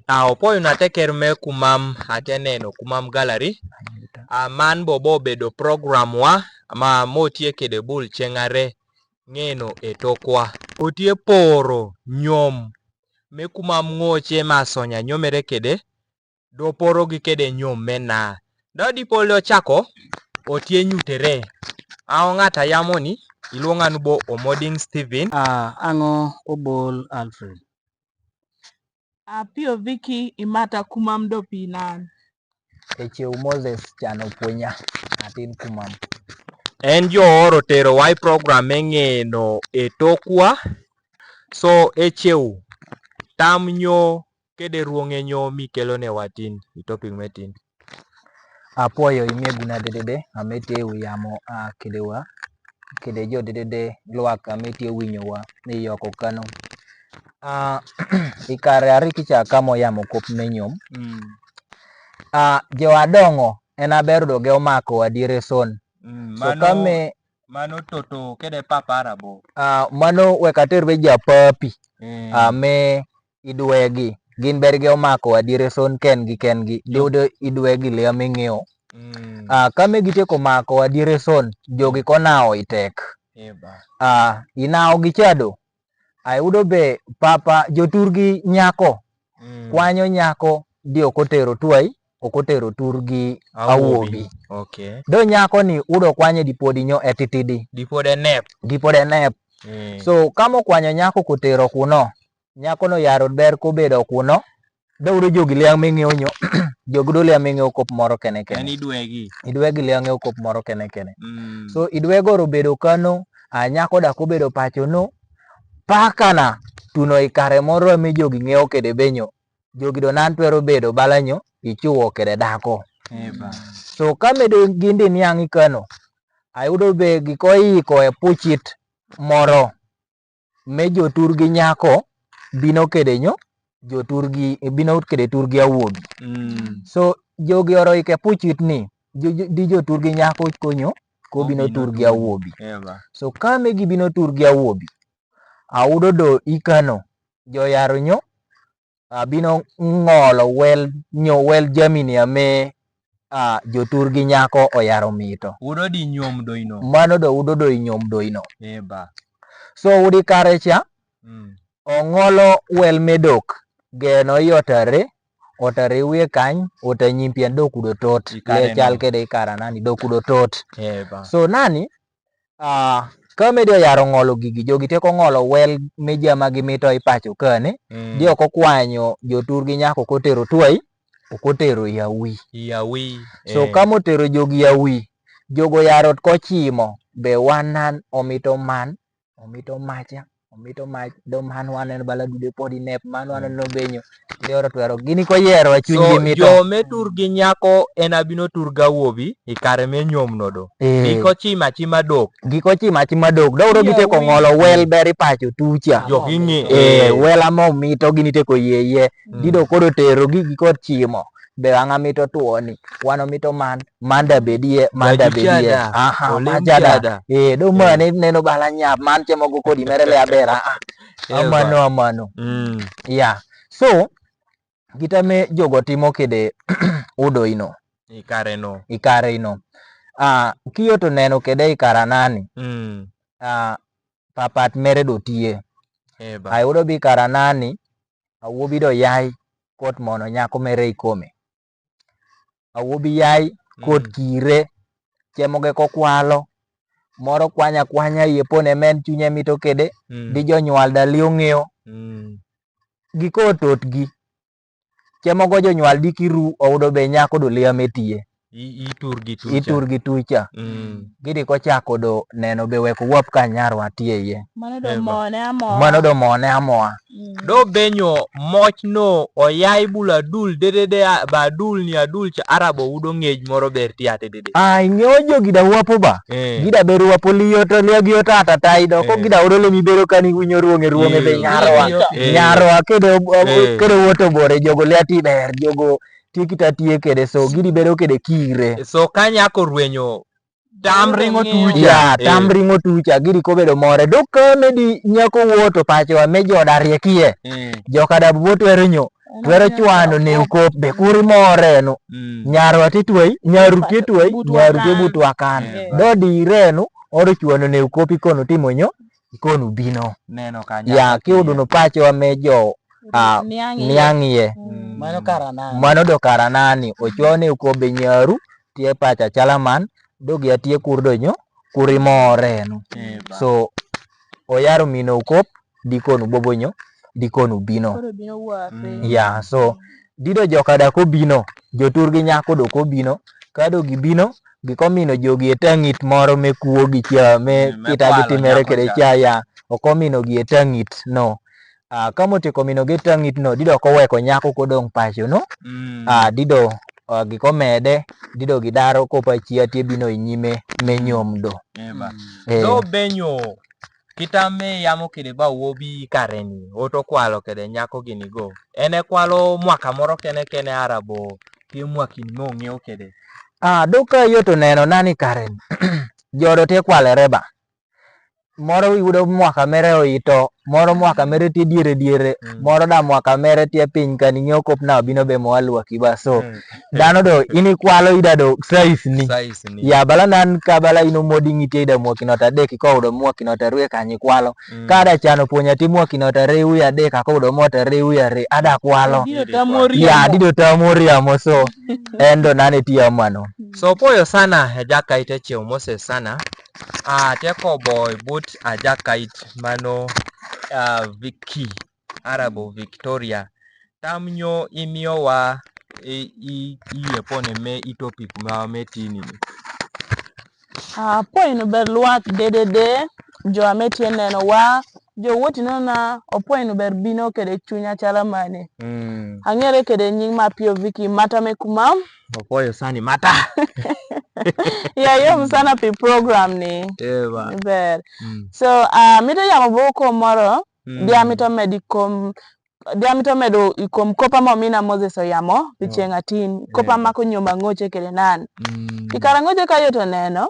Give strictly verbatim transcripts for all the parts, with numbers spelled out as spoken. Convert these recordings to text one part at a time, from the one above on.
A, opwoyo na teker me kumam, ate neno kumam gallery. A, man bo bobedo program wa, ma mo tye kede bul cengare ngeno e tokwa. Otye poro nyom me kumam ngo ce ma sonya nyomere kede, do poro gi kede nyom me na. Do di polo chako, otye nyutere. A, o ng'ata yamoni, iluonga ni bo Omoding Steven. A, ango obol Alfred. A, pio Vicky imata kumam do pinan. Echew Moses Chano Punya, atin kumam. En jo oro tero wai program engeno e tokwa. So, echew, tam nyo kede ruonge nyo mi kelo ne watin, i topic metin. Apwoyo imiye guna dedede, ame tye wi yamo, a, kede wa, kede jo dedede, lwak ame tye winyo wa, ni yoko kano. A, i kare ari kicha kamo yamo kop me nyom. Mm. A, jo adongo, en aber do ge omako adiere son. Mm, so mano, kame mano toto kede papa arabo. A, mano wek ater be ja papi. Mm. A, me idwegi. Gin ber ge omako adiere son ken gi ken gi. Yo. Diudo idwegi lia ming'ew. Mm. A, kame gitieko mako adiere son, jogi konao itek. Eba. A, inao gi chado. Ayudo be papa jotur gi nyako. Mm. Kwanyo nyako di ok otero twai, ok otero tur gi awuobi. Awuobi. Okay. Do nyako ni udo kwanye dipodi nyo etitidi. Dipod enep. Dipod enep. Mm. So, kamo kwanyo nyako kotero kuno, nyako no yaro ber kobedo kuno, do udo jogi liang' ming'ew nyo, jogi do liang' ming'ew kop moro kene kene. En idwegi. Idwegi liang' ng'ew kop moro kene kene. Mm. So, idwego robedo kano, a, nyako da kobedo pacho no, pakana tuno i kare moro mi jogi ng'eyo kede benyo. Jogi do nan twero bedo balanyo, ichuo kede dako. Eba. So, kamedo gindi niang' i kano, ayudo be giko iko e puchit moro. Me jotur gi nyako bino kede nyo, jotur gi, bino kede tur gi awuobi. Mm. So, jogi oro ike puchit ni, jo, jo, di jotur gi nyako konyo, ko bino tur gi awuobi. Eba. So, kame gibino tur gi awuobi, audo do i kano, jo yaro nyo, a, bino ng'olo wel, nyo wel jamini ame, a, jotur gi nyako oyaro mito. Udo di nyom doino. Mano do udo do i nyom doino. Eba. So udi kare cha, mm, ong'olo wel medok, geno i otare, otare wiye kany, ota nyimpien do kudo tot. I kare no. Le chal kede i kara nani, do kudo tot. Eba. So nani, a, kame di oyaro ng'olo gigi, jogi teko ng'olo wel me jama gimito i pacho kane, mm, di ok okwanyo jotur gi nyako kotero twai, ok otero yawi. Yawi, so, eh, kama otero jogi yawi, jogo yaro kochimo, be wan nan omito man, omito macha, omito mach, do man waneno bala dude podi nep, man waneno benyo, di oro twero. Gini koyero e chunygi mito. So, jo me tur gi nyako en abino tur ga wuobi, i kare me nyom no do. Eh. Giko chima chima dok. Giko chima chima dok. Do uro giteko ng'olo wel ber i pacho tucha. Jo ging'e. Eh, eh, wel amo mito gini teko yie yie. Mm. Dido kodo tero gi giko chimo. Be ang'a mito tuoni. Wano mito man. Man da bedie, man da bedie. Aha, man jada. Eh, do mane neno bala nyap, man chemo go kodi mere le aber, ah, ah. Eh, amano, amano. Mm. Yeah. So, gita me jogo timo kede udo ino. I kare no. I kare ino. Ah, kiyo to neno kede i kara nani. Mm. Ah, papat mere do tie. Eh, ba. Ayudo bi kara nani, awuobi do yai, kot mono nyako mere i kome. Awuobi yai, kot kire, chemoge kokwalo, moro kwanya kwanya, yie pone men chunye mito kede, mm, di jonywal da liyo ng'eyo. Mm. Giko totgi. Chemogo jonywal di kiru, oudo be nyako do liyo metie. I, itur gi tucha. Itur gi tucha. Mm. Gidi kochako do neno be weko wap ka nyarwa tie ye. Mano do mone amoa. Mano do mone amoa. Mm. Do benyo moch no oyai bula dul dedede a, ba dul ni adul cha arabo udo ngej moro ber tiate dedede. Ai, ng'eyo jogi da wapo ba. Eh. Gida beru wapo liyo to liyo gi otata tai do. Ko, eh, gida udo le mi beru kani winyo ruonge ruonge be nyarwa. Eh. Nyarwa kede, eh, kede woto bore jogo le ati ber jogo. Tie kita tie kede, so gidi bedo kede kire. So ka nyako rwenyo, tam ringo tucha. Ya, tam ringo tucha, gidi kobedo more. Dok ka medi nyako woto pacho wa me joda riekie. Eh. Joka da buot wero nyo. Twero cwano ne ukop be kuri more nu. Mm. Nyarwa ti twei, nyaru ti twei, but nyaru ti wakan. But wakan. Eh. Do di renu, oro cwano ne ukop i konu timo nyo, i konu bino. Neno ka ya, nyaka ki uduno paco ame jo, ah, niang' iye. Niang' iye. Mm. Mano kara nani? Mano do kara nani? Ocwano ne ukop be nyaru, tye paco acalo man, do gia tye kur do nyo, kuri more nu. Eh, ba. So, oyaro mino ukop, di konu bobo nyo, di konu bino. Koro bino wape. Mm. Ya, so, di do jo ka da ko bino, jo turgi nyako do ko bino, ka do gibino, giko mino jogi e tang'it moro me kuo gi ca, me, mm, me kita kwalo gitimere nyako kede ca, ya, ok omino gi e tang'it no. Ah, ka motieko mino gi e tang'it no, di do ko weko nyako ko dong' paco no. Mm. Ah, di do, ah, giko mede, di do gidaro ko pa cia tye bino i nyime me nyom do. Eh, ba. Eh. Do benyo, kita me yamo kede ba wobi kare ni, oto kwalo kede nyako gini go. En e kwalo mwaka moro kene kene arabo, tye mwakini me ong'eyo kede. Ah, do ka yoto neno nani kare ni. Jodo tye kwalere ba. Moro iyudo mwaka mere oito, moro mwaka mere tye diere diere, mm, moro da mwaka mere tye piny ka ning'eyo kop na obino be mo alwaki ba. So, mm, dano do, in ikwalo ida do size ni. Size ni. Ya, bala nan ka bala in omodi ng'iti ida mwakino ta adek, iko udo mwakino ta arwe kanyo ikwalo. Mm. Ka ada cano pwonya ti mwakino ta arwe wiye adek, ako udo mo ta arwe wiye arwe, ada kwalo. Dido tamo riambo. Ya, dido tamo riambo, so, en do nani tiyo mano. So, poyo sana, e jaka ite cheo Moses sana. Ah, teko boy but ajakait mano, ah, Vicky, arabo Victoria. Tam nyo imiyowa i, i, i yie pone me i topic ma me tini ni. Ah, pweny no ber lwak dedede, jo ame tye neno wa, jo woti no na, opweny no ber bino kede chunya chala mane. Mm. Ang'ere kede nying ma piyo Vicky Mata me kumam. Opwoyo sani Mata. Ya, yom sana pi program ni. Eba. Ber. Mm. So, ah, mito yamo boko moro, mm, dia mito medi kom, dia mito medo i kom kopa mo mina Moses oyamo, pi, oh, ceng atin. Kopa, eba, mako nyoma ngoche kede nan. Mm. I kara ngoche ka yoto neno,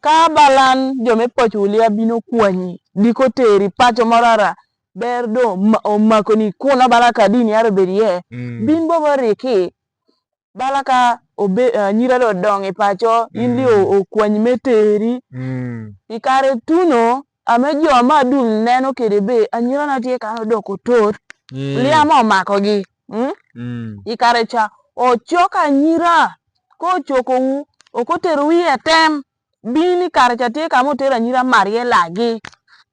ka balan jo me poch ulia bino kwanyi, diko teri paco morara, ber do ma-, omako ni kuna bala ka dini aro bedi ye. Mm. Bin bobo riki, bala ka obe-, eh, anyira do dong i paco, in di o-, mm, okwany me teri. Mm. I kare tuno, ame jo ma dul neno kede be, anyira na tye kano doko tot. Mm. Lia mo omako gi. Mm? Mm. I kare cha, ochoko anyira, ko ochoko u, ok otero wiye tem. Bini kare cha tye ka motero anyira mar ye lagi.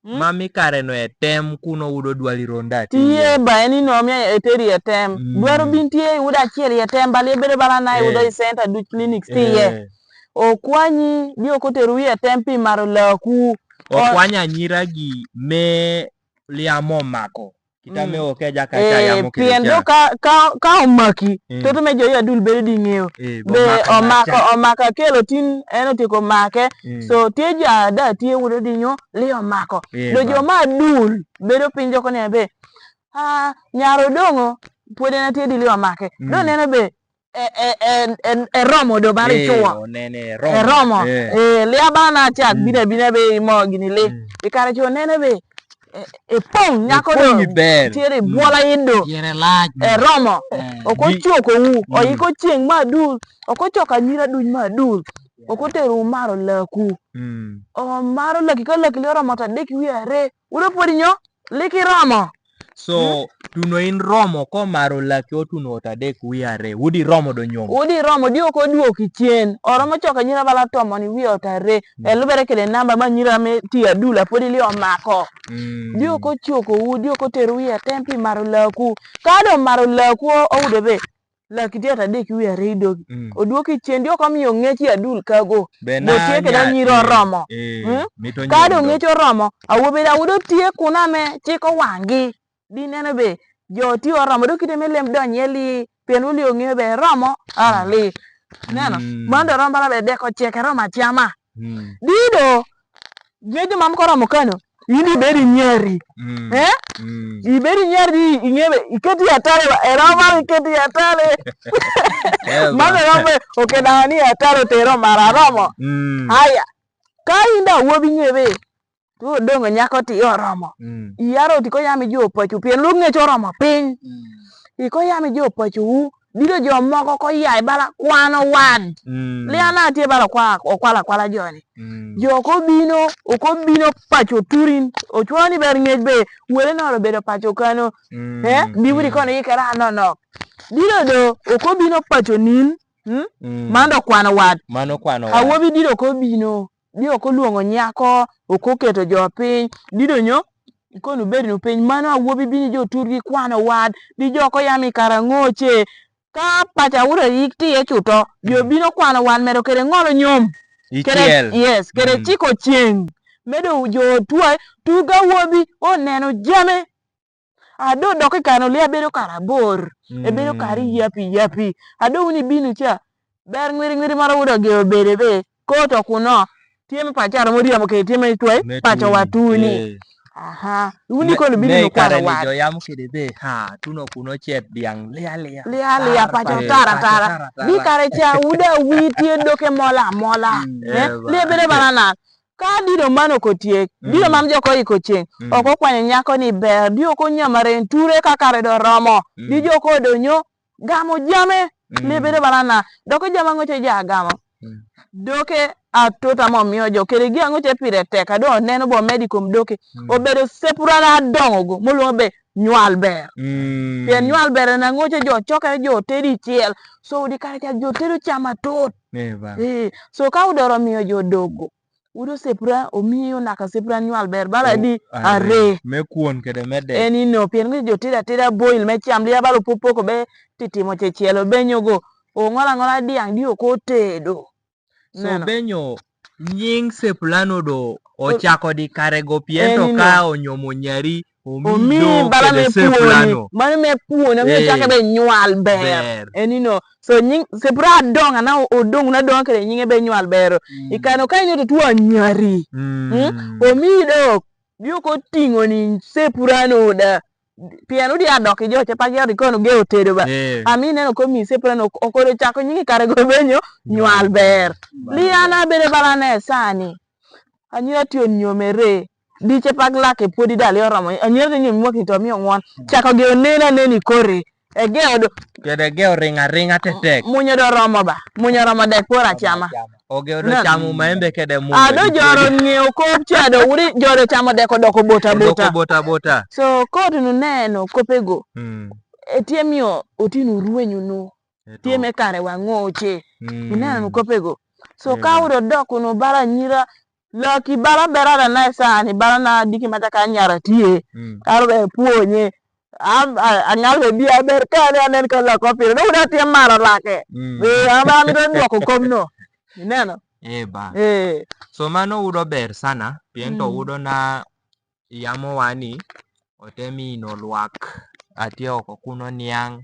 Mm? Ma mi kare no e tem kuno udo dwali ronda ti. Tiye ba eni no mi e teri e tem. Mm. Dwaro bin tiye udo achiel ye tem, bali bedo bala na, eh, udo i center du clinics tiye. Eh. Okwanyi, di ok otero wiye tem pi maro laku. Okwanyo anyira gi me lia mo mako. Kita, mm, me oke jaka cha, eh, yamo kede pien cha. Do ka, ka, ka omaki, mm, toto me jo ya dul bedo di ng'eyo. Eh, be omako, omako, omako akelo tin, en otieko make. Mm. So, tye ja da, tye wudo di nyo, li omako. Eh, do jo ma dul, bedo piny joko ne be. Ah, nyaro dongo, pwede na tye di li omake. Mm. Do neno be, e, e, e, e, e romo do bari, eh, chuo. Onene, e romo. E romo. Eh. Eh, lia bana chak, mm, bine, bine be imo gini li. Mm. I kare chuo nene be, e, e pong, nyako do. E pong ber. Tiere, mm, bwola indo. Tiere lach. E romo. Eh. Ok ochoko u. Mm. Oyiko chieng' ma dul. Ok ochoko anyira duny ma dul. Ok otero u maro laku. Mm. O maro laki ka laki li oromo ta dek wiye are. Udo podi nyo? Liki romo. So, hmm? Tuno in romo ko maro laki o tuno ot adek wiye are. Udi romo do nyom. Udi romo, di ok oduoki chien. Oromo choko anyira bala tomo ni wiye ot are. Hmm. E lubere kede namba ma anyira me ti adula podi li omako. Hmm. Di ok ochoko u, di ok otero wiye atem pi maro laku. Ka do maro laku o, oudo be. Laki tye ot adek wiye are idogi. Mm. Oduoki chien, di ok omiyo ng'ech i adul kago. Be na tye kede anyira oromo. Eh, mm? Mito ka do nyom do. Ng'ech oromo, awobe da wudo tye kuna me chiko wang'gi. Di neno be, jo tye oromo, do kite me lem donyo iye li, pien wuli ong'eyo be romo, ara li. Neno, mm, mano do romo bala be deko cheke romo achama. Mm. Di do, ng'eyo jo mamoko romo kano, in ibedi nyeri. Mm. Eh? Mm. Ibedi nyeri, ing'ebe, iketi atale, era mar iketi atale. Yes, mano ma. Romo, oke da ni atale otero mara romo. Mm. Haya. Ka in da wuobi ng'ebe, to odong' nyako ti oromo. Mm. Iyaro ti ko yami jo pacho, pien lu ng'ech oromo piny. Mm. I ko yam i jo paco wu, dido jo moko ko ya i bala kwano wad. Lia na tye bala kwa, okwala kwala joni. Jo ko bino, o ko bino paco turin, o cwani ber ngej be, wele noro bedo paco kano. Eh, di wudi kono yikere anonok. Dido do, o ko bino paco nin, hmm? Man do kwano wad. Mano kwano wad. Awobi dido ko bino, di o ko luongo nyako, o ko keto jo piny, dido nyo, i koni ubed nu piny, mano awobi bini jo turgi kwano wad, di jo ko yami kara ngoce, ka paca wuro yik ti e cuto, jo bino kwano wad medo kede ngolo nyom. Kede, yes, kede ciko ceng. Medo jo tuwa, turga wobi, o neno jame. Ado dok i kano lia bedo kara bor. Ebedo kara yapi yapi. Ado wuni binu ca. Ber ngwiri ngwiri moro wudo ge obede be. Koto kuno. Tye me paco aro moriamo kede tye me twe. Paco watuni. Aha. Wuni kono binu kwano wat. Jo yamo kede be. Ha, tuno kuno cep diang lia lia. Lia lia paco tara tara. Bi kare ca wuda wi tye doke mola mola. Eh, lia bedo bala na. Ka dino man ok otyek, dino man jo ko iko ceng, ok okwanyo nyako ni ber, di ok onyamare en ture ka kare do romo, di jo ko do nyo, gamo jame, le bedo bala na, dok jama ngoce ja gamo. Doke atota mo miyo jo, kede gi angoce pire tek, ado neno bo medi kom doke, obedo sepura na dongo go, moluongo be nywal ber. Pien nywal ber na ngoce jo coke jo tedi ciel, so di kare ca jo tedo cama tot. Eh, so ka udoro miyo jo dogo, Udo sepra, omiyo naka sepra nywal ber, bala di are. Me kwon kede me dek. En ino, pien ngi jo tida tida boil me cam, lia balo popoko be titimo cecielo, be nyogo. O ngola ngola diang di ok otedo. So be nyo nying seprano do, ocako di kare go pien to ka onyomo nyari, Omi bala me puone. Mano me puone, omi ocake be nywal ber. En ino. So nying, sepra adonga na odong na donga kede nyinge be nywal ber. I kano ka ino to tuo nyari. Omi dok, bi ok oting'o ni sepra no da. Pien udi adok i jo ce pa gero kono ge otedo ba. Ami neno ko mi sepra no okoro chako nyinge kare go be nyo nywal ber. Liana bede bala ne sani. Anyira ti onyomere. Dice pak lake pwodi dali oromo. Anyira ti nyom mwaki to mi ong'won. Chako gi onena neni kore. Ege odo. Kede ge oringa ringa tetek. Munyo do romo ba. Munyo romo dek pora chama. Oge odo chamu maembe kede munyo. Ado joro ng'eyo kop cha do uri joro chamo dek odoko bota bota. Odoko bota bota. So kod nu neno kopego. Etie miyo otinu ruenyu nu. Tye me kare wa ngoce. Ineno nu kopego. So ka udo dok nu bara nyira laki bara bera da na sani bara na diki mata ka nyara tye. Karo be puonye. Am angal be bia ber ka ne anen ka la kopiro. No udo tye mara lake. Be ama mi do dwoko komno. Ineno. Eh ba. Eh. So mano udo ber sana. Pien to udo na yamo wani otemi no lwak. Atye oko kuno niang'.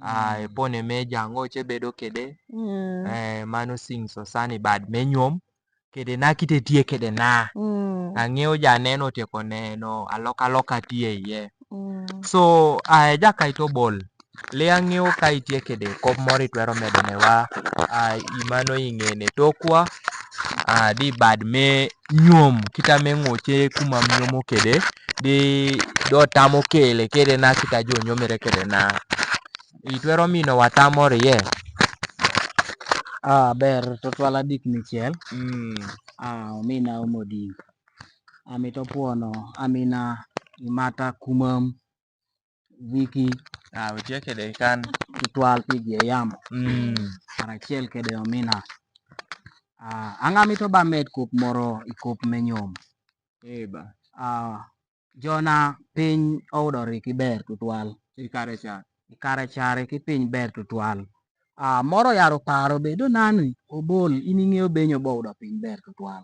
Ah, epone me jango ce bedo kede. Eh, mano sing so sani bad me nyuom. Kede na kite tye kede na. Ang'eyo ja neno teko neno, aloka loka tye iye. So, ah, e ja kaito bol. Le ang'eyo ka itye kede kop moro itwero medo ne wa. Ah, imano ing'ene tokwa. Ah, di bad me nyuom, kita me ngoce kuma nyuomo kede. Di do tamo kele kede na kita jo nyomere kede na. Itwero mino wa tamo rie. Ah, ber to twala dik ni ciel. Ah, omina omoding. Amito puono, amina imata kumam. Viki. Ah, utye kede kan. Tutwal pi gi yamo. Karachiel kede omina. Ah, ang'a mito ba med kop moro i kop me nyom. Eh ba. Ah, jona piny oudo rik iber tutwal. I kare cha. I kare cha rik i piny ber tutwal. Ah, moro yaro paro bedo nani obol in ing'eyo benyo bo udo piny ber tutwal.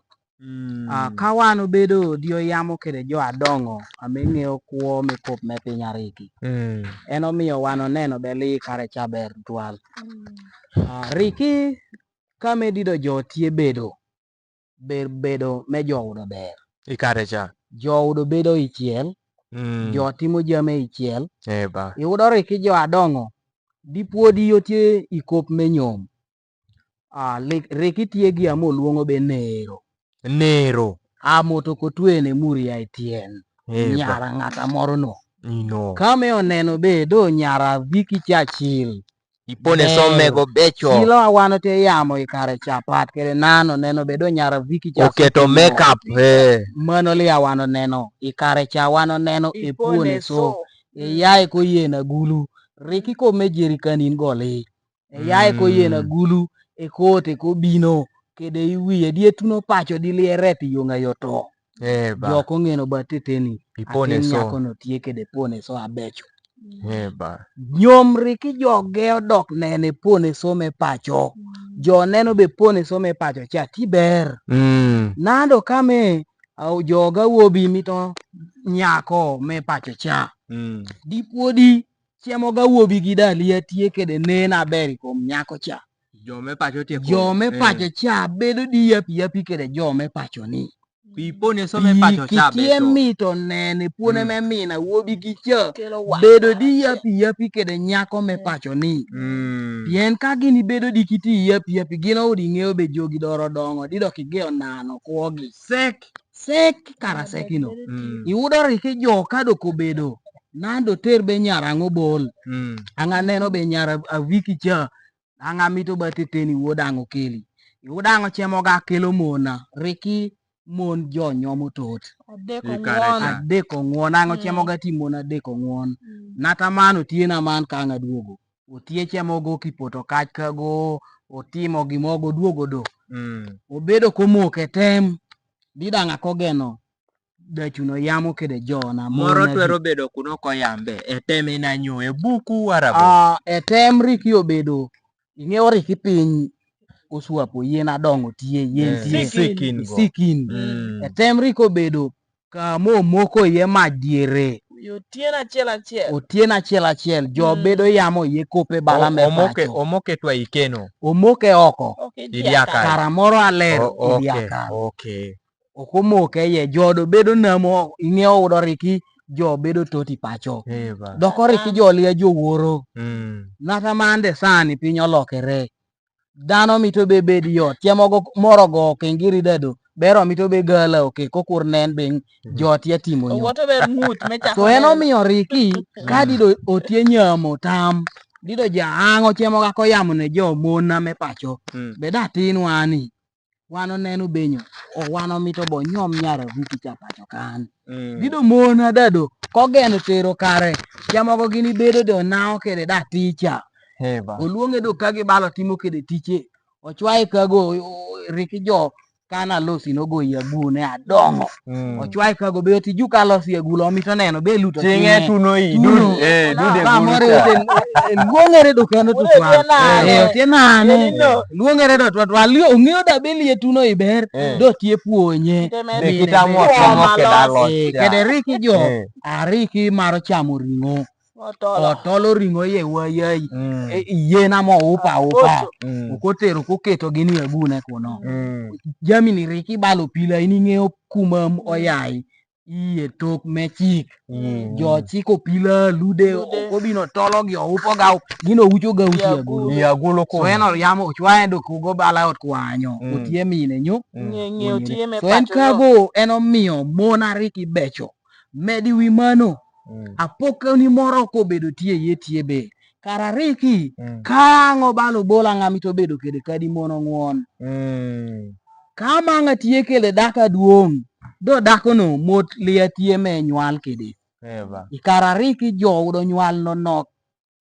Ah, ka wan obedo dio yamo kede jo adongo ame ng'eyo kwo me kop me piny ariki. En omiyo wan oneno be li kare cha ber twal. Ah, riki kame dido jo tie bedo, ber bedo me jo udo ber. I kare cha. Jo udo bedo i chiel, jo timo jame i chiel. Eh ba. I udo riki jo adongo, di pwodi yo tie i kop me nyom. Ah, riki tie gi amo luongo be nero. Nero. Amo to kotwene muri ai tien. Eh ba. Nyara ng'ata moro no. Ino. Ka me oneno be do nyar aviki ca cil. Ipone so mego beco. Cilo a wan otye yamo i kare ca pat kede nano neno be do nyar aviki ca oketo makeup, eh. Mano li a wan oneno i kare ca wan oneno ipone so. E yai ko yen agulu. Riki ko me jerikan in goli. E yai ko yen agulu, e kote ko bino, kede i wiye, di e tuno paco di lie reti yonga yoto. Eh, ba. Jo ko ng'eno ba teteni. Ipone so. Atin nyako no tye kede pone so abeco. Eh, ba. Nyomri ki jo ge odok nene pone so me paco. Jo neno be pone so me paco ca ti ber. Mm. Nando kame, au, jo ga wobi mito nyako me paco ca. Mm. Di pwodi cemo ga wobi gi da lia tye kede nen aber i kom nyako ca. Jo me paco tye jo me paco ca bedo di yapi yapi kede jo me paco ni. Pi pone so me paco ca bedo. Pi ki tye mito nene pwone me mina wobi gi ca. Bedo di yapi yapi kede nyako me paco ni. Mm. Pien ka gini bedo di kiti yapi yapi gino udi ng'eyo be jogi doro dongo di dok igeo nano kwogi. Sek. Sek kara sek ino. Mm. Iwudo riki jo ka dok obedo. Nando ter be nyar ang'o bol. Mm. Ang'a neno be nyar aviki ca. Ang'a mito ba teteni wuod ang'o keli. Iwudo ang'o cemo ga kelo mona. Riki mon jo nyomo tot. Adek ong'uon. Adek ong'uon ang'o cemo ga ti mon adek ong'uon. Mm. Nata man otiena man ka ang'a duogo. Otye cemo go kipoto kac ka go, otimo gimo go duogo do. Mm. Obedo komo ke tem. Di dang' akogeno. Dacuno yamo kede jona. Moro twero bedo kuno ko yambe. E tem ina nyo e buku warabo. Ah, e tem riki obedo. Ing'eyo riki piny oswapo yen adongo tie, yen tie. Sikin go. Sikin. Mm. E tem riki obedo ka mo moko ye ma diere. Otieno achiel achiel. Otieno achiel achiel. Jo bedo yamo ye kope bala me paco. Omoke twa ikeno. Omoke oko. Idiaka. Kara moro aler idiaka. Ok omoke ye jodo bedo namo ing'eyo udo riki jo bedo toti paco. Doko riki jo lia jo wuoro. Nata mande sani piny olokere. Dano mito be bed yot. Cia mogo moro go kengiri dado. Bero mito be gala oke kokur nen bing jot ya timo nyo. To en omiyo riki ka dido otie nyamo tam. Dido ja ang'o cia mogo ako yamo ne jo mon na me paco. Be da tin wani. Wan oneno benyo, o wan omito bo nyom nyara vuti ca paco kan. Gido mon adado, kogeno tero kare, ca mogo gini bedo do nao kede da tica. Oluonge do ka gibalo timo kede tiche. Ochwaye kago riki jo kana losi nogo ya gune adongo. Ochwaye kago be oti juka losi ya gulo omito neno be luto tinge tuno i dud. Eh, dud e gulu. Luongere do kano to twa. Eh, otie nane. Luongere do twa twa lio ong'eyo da be lie tuno i ber. Do tie puonye. Be kita mo mo ke da lo. Kede riki jo. Ariki maro chamo ring'o. Otolo ring'o ye wayayi. Yien amo upa upa. Okotero koketo gini e gune kuno. Jamini riki balo pila ini ng'eyo kuma oyayi. Iye tok me cik. Jo cik opila lude obino tolo gi oupo ga gino ucho ga uchi agulu. Agulu ko. So en oyamo ochwaye do kugo bala ot kwanyo. Otie mine nyo. So en kago en omiyo mon ariki becho. Medi wi mano. Apok ni moro ko bedo tie ye tie be. Kara riki kango balo bola ng'ami to bedo kede kadi mon ong'uon. Ka ma ng'a tye kede dako adwong', do dakono mot lia tye me nywal kede. I kare ariki jo udo nywal nonok.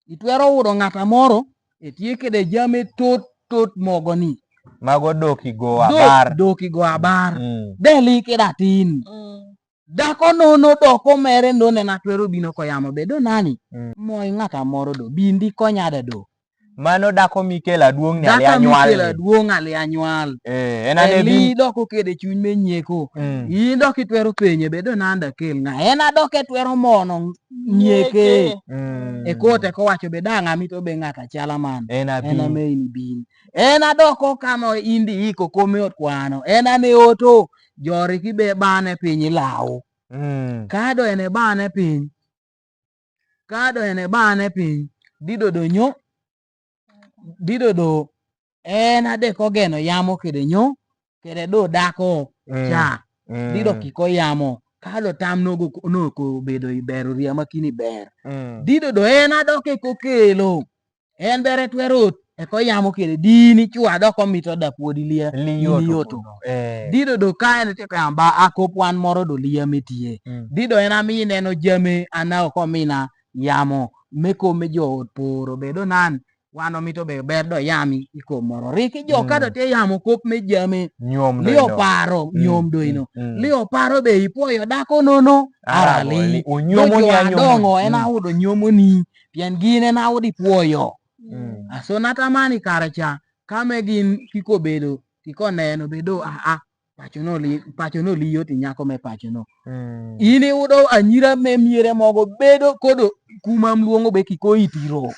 Itwero udo ng'ata moro, etye kede jami tot tot mogoni. Mago dok igo abar. Dok igo abar. Deli kede atin. Dako nono doko mere none na twero bino ko yamo be do nani? Moy ng'ata moro do bindi konya de do. Mano dako mikelo aduong' ni ali anywal. Dako mikelo aduong' ali anywal. Eh, en ane bi doko kede chuny me nyeko. In dok itwero penye be do nanda kel ng'a? En adok etwero mono nyeke. E kote ko wacho be dang' amito be ng'ata chala man. En ame ini bin. En adoko kama indi iko kome ot kwano. En ane oto jori ki be bane piny ilawo. Kado en e bane piny. Kado en e bane piny. Dido do nyo. Dido do en ade kogeno yamo kede nyo. Kede do dako ca. Dido kiko yamo. Kado tam nogo ko-, no ko bedo i ber, oria ma kini ber. Mm. Dido do en adok e kokelo. En bere twero ot, e ko yamo kede dini cwa dok omito da puodi lia, liyo ini to yoto. Kuno. Eh. Dido do ka en te kamba akop wan moro do lia metie. Mm. Dido en ami neno jame ana oko mina yamo. Me ko me jo ot poro bedo nan. Wan omito be ber do yami i kom moro. Riki jo ka do te yamo kop me jame. Nyom do ino. Lio paro, nyom do ino. Mm. Lio paro be ipuoyo dako nono. Ara li. Onyomo ni anyomo. Dongo en audo nyomoni. Pien gin en audo ipuoyo. Mm. Aso natamani kare cha. Kame gin kiko bedo. Kiko neno bedo a a. Pacho no li, pacho no liyo ti nyako me pacho no. Mm. Ini udo anyira me miere mogo bedo kodo kuma mluongo be kiko itiro.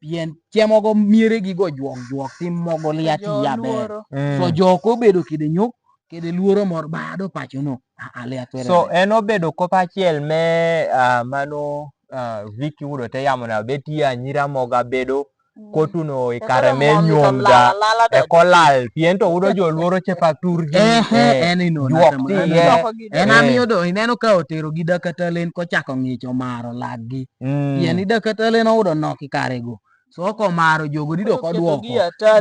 Pien che mogo miere gi go juok juok ti mogo lia ti yaber. Mm. So joko bedo kede nyok, kede luoro mor bado pacho no. A, a lia twere. So en obedo kop achiel me, ah, mano, ah, Vicky udo te yamo na beti anyira moga bedo kotuno i kare me nyuom da, e kolal, pien to udo jo luoro che pak turgi. Ehe, en ino juok ti ye. En amiyo do ineno ka otero gi dakatalen ko chako ng'icho maro laggi. Mm. Pien i dakatalen oudo nok i kare go. So ko maro jogo dido ko duoko.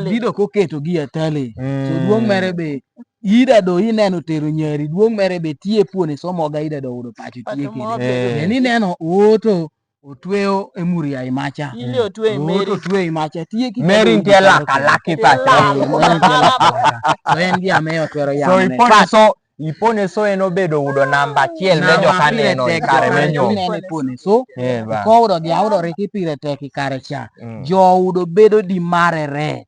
Dido ko keto gi atale. So duong' mere be ida do ineno tero nyari, duong' mere be tie puone so moga ida do udo pacho tie kede. En ineno oto otweo e muri ai macha. Ili otweo i meri. Oto otweo i macha. Tie ki meri ntie laka laki pacho. So en gi ame otwero yamo. So ipone so, ipone so en obedo udo namba achiel me jo ka neno i kare me nyuom. Ipone so. Ko udo gi audo riki pire tek i kare cha. Mm. Jo udo bedo di marere.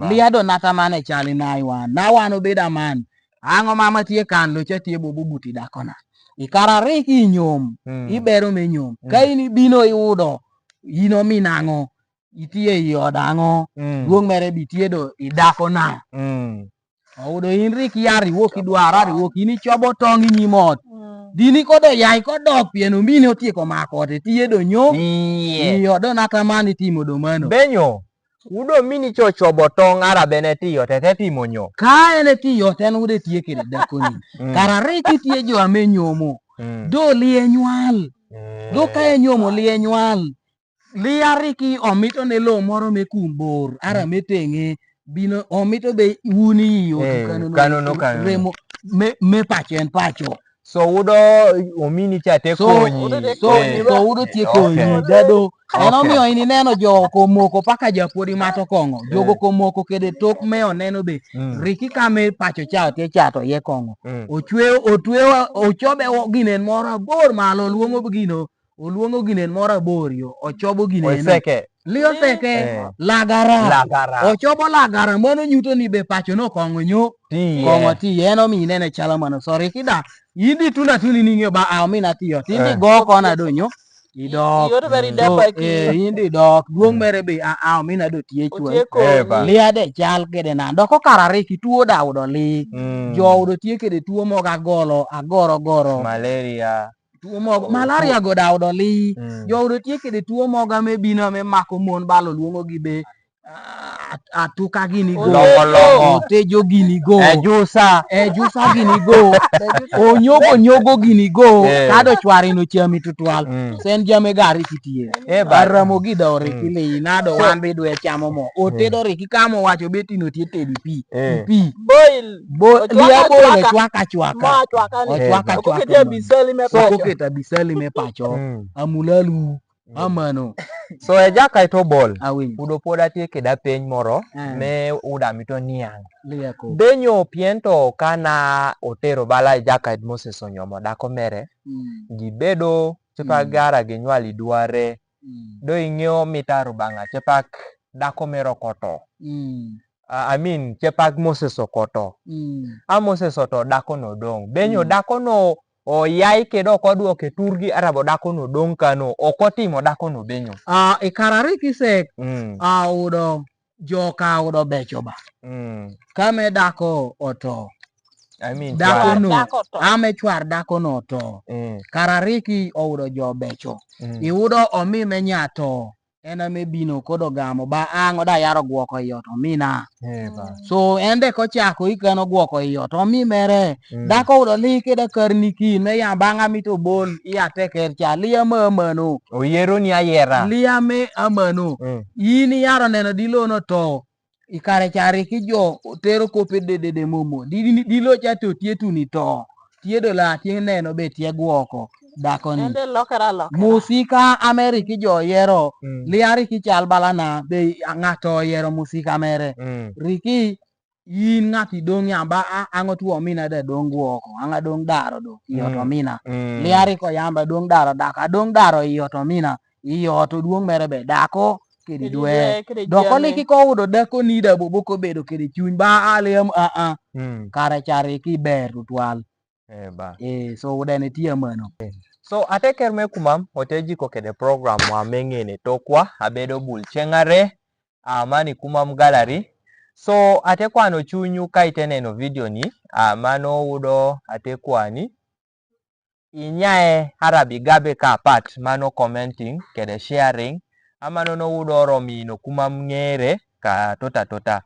Lia do natamane chali na iwan. Na wan obedo aman. Ang'o mama tie kan lo cha tie bobo buti dakona. I kare ariki inyom, ibero me nyom. Ka in ibino iudo, ino mi nang'o, itie i od ang'o, duong' mere bi tie do i dakona. Oudo in rik yar iwok idwar ar iwok in ichobo tong' inyim ot. Dini kodo yai kodok pien omini otieko mako ot, tie do nyo. I odo natamani timo do mano. Benyo. Udo mini cho chobo tong' ara bene tiyo tete timo nyo. Ka en e tiyo ten ude tie kede dakoni. Kara re kitie jo ame nyomo. Do lie nywal. Do ka e nyomo lie nywal. Lie ariki omito ne lo moro me kumbor. Ara me tenge. Bino omito be uni iyo kano no kano. Remo me, me pacho en pacho. So udo omini cha te konyi. So udo tie konyi dado. En omiyo in ineno jo komoko paka japodi mato kong'o. Jogo komoko kede tok me oneno be. Riki kame pacho cha otie cha to ye kong'o. Ochwe, otwe, ochobe ginen moro abor malo luongo gino. Oluongo ginen moro abor yo. Ochobo ginen. Oseke. Lio seke. Lagara. Lagara. Ochobo lagara. Mano nyuto ni be pacho no kong'o nyo. Kong'o ti en omi inene chala mano. Sorry kida. Indi tuna tuni ni ng'eyo ba a omi na tiyo. Tindi go kona do nyo. Idok. Iyoto beri dapa ki. Eh, indi dok. Duong' mere be a a omi na do tie chwe. Lia de chal kede na. Doko karare ki tuo da udo li. Jo udo tie kede tuo moga golo, agoro goro. Malaria. Tuo mogo malaria go da udo li. Jo udo tie kede tuo moga me bino me mako mon balo luongo gi be. Atuka gini go. Longo longo. Otejo gini go. Ejusa. Ejusa gini go. Onyogo nyogo gini go. Kado chwari no chami tutwal. Sen jame gari kitie. Aramo gi dore kile inado wan be dwe chamo mo. Otedo riki kamo wacho beti no tie tedi pi. Pi. Boil. Bo lia boil chwaka chwaka. Chwaka chwaka. Oketia bisali me pacho. Oketa bisali me pacho. Amulalu. Amano. So e jaka ito bol. Awin. Udo poda tie keda peny moro me uda mito niang. Benyo piento kana otero bala e jaka Moses onyomo dako mere. Gibedo cepa gara gi nywali dware. Do ing'eyo mitaro bang'a cepak dako mero koto. I mean cepak Moses okoto. A Moses oto dako no dong. Benyo dako no oyai kede ok oduok e turgi arabo dako no dong kano ok otimo dako no benyo. A ikarari kisek. A udo joka udo becho ba. Kame dako oto. I mean dako no. Ame chwar dako no oto. Karariki oudo jo becho. Iudo omi me nyato. en ame bino kodo gamo ba an ng'o da yaro gwøg i yot omina. So en de ko chako i kano gwøg i yot omi mere. Da ko wudo li kede kar niki me yamba ng'a mito bol i ateker cha li ame amano. Oyero ni ayera. Li ame amano. In iyaro neno dilo no to. I kare cha ri ki jo tero kope dedede momo. Di, di, dilo cha to tye tuni to. Tye dola tye neno be tye gwøg. Dakoni. Musika ame ri ki jo yero. Li ari ki chal balana be ng'ato yero musika mere. Ri ki in ng'ati dong yamba a, an ng'o two omina da dong gwøg. An adong daro do. I yot omina. Li ari ko yamba dong daro dak. Adong daro i yot omina. I yot oduong' mere be dako kedi dwe. Dok oli ki ko wudo dako ni da bobo ko bedo kedi chuny ba a li am a a. Kare cha ri ki ber tutwal. Eh, so wude ni tye amano. So ateker me kumam ote jiko kede program wa me ng'ene tokwa abedo bul chengare. Amani kumam gallery. So ate kwano chunyu ka ite neno video ni. Amano wudo ate kwani. Inyae arabi gabe ka part mano commenting kede sharing. Amano no wudo oro mino kumam ng'ere ka tota tota.